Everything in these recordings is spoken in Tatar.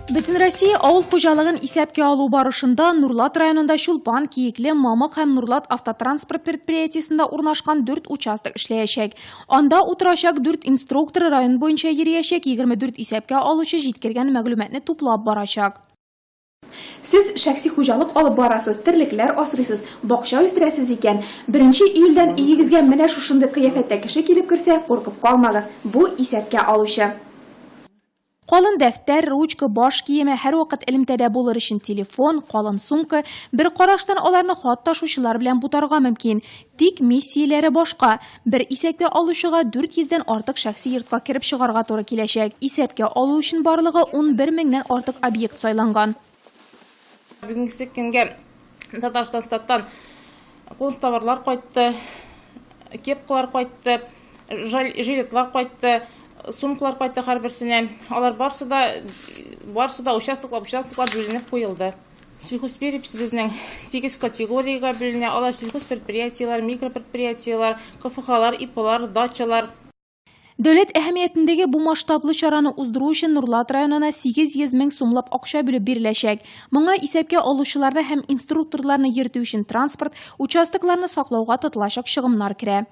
Бөтенроссия авыл хуҗалыгын исәпкә алу барышында Нурлат районында Чулпан, Киекле, Мамык һәм Нурлат автотранспорт предприятиесендә урнашкан дүрт участок эшләячәк. Анда утырачак дүрт инструктор район буенча йөриячәк, 24 исәпкә алучы җиткергән мәгълүматны туплап барачак. Сез шәхси хуҗалык алып барасыз, терлекләр асрыйсыз, бакча үстерәсез икән, беренче июльдән өегезгә менә шушындый кыяфәттә кеше килеп керсә, куркып калмагыз, бу, исәпкә алучы. Калын дәфтәр, ручка, баш киеме, һәрвакыт элемтәдә булыр өчен телефон, калын сумка, бер караштан аларны хат ташучылар белән бутарга мөмкин. Тик миссияләре башка. Бер исәпкә алучыга 400 дән артык шәхси йортка кереп чыгарга туры киләчәк. Исәпкә алу өчен барлыгы 11 меңнән артык объект сайланган. Бүгенгесе көнгә Татарстанстаттан концтоварлар кайтты, кепкалар кайтты, жилетлар кайтты, сумкалар кайтты һәрберсенә. Алар барсы да барсы да участоклап участоклап бүленеп куелды. Сельхозперепись безнең 8 категориягә бүленә. Алар сельхозпредприятиеләр, микропредприятиеләр, КФХлар, ИПлар, дачалар. Дәүләт әһәмиятендәге бу масштаблы чараны уздыру өчен Нурлат районына 800 мең сумлап акча бүлеп биреләчәк. Моңа исәпкә алучыларны һәм инструкторларны йөртү өчен транспорт, участокларны саклауга тотылачак чыгымнар керә.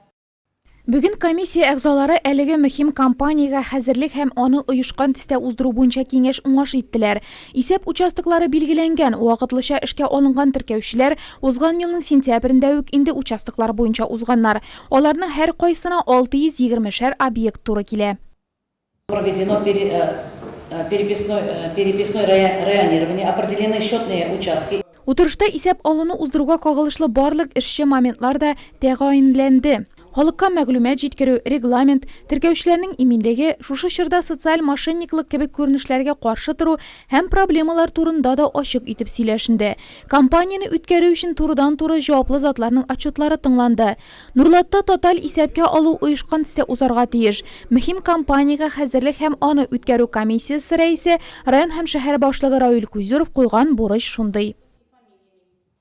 Бүген комиссия әгъзалары әлеге мөһим кампаниягә хәзерлек һәм аны оешкан төстә уздыру буенча киңәш-уңаш иттеләр. Исәп участоклары билгеләнгән, вакытлыча эшкә алынган теркәүчеләр узган елның сентябрендә үк инде участоклар буенча узганнар. Аларның һәркайсына 620 шәр объект туры килә. Проведено переписное переписное районирование, определены счетные участки. Утырышта исәп алуны уздыруга кагылышлы барлык эшче моментлар да тәгаенләнде. Халыкка мәгълүмат җиткерү, регламент, теркәүчеләрнең иминлеге, шушы чорда социаль мошенниклык кебек күренешләргә каршы тору һәм проблемалар турында да ачык итеп сөйләшенде. Кампанияне үткәрү өчен турыдан-туры җаваплы затларның отчетлары тыңланды. Нурлатта тоталь исәпкә алу оешкан төстә узарга тиеш. Мөһим кампаниягә хәзерлек һәм аны үткәрү комиссиясе рәисе, район һәм шәһәр башлыгы Равил Кузюров куйган бурыч шундый.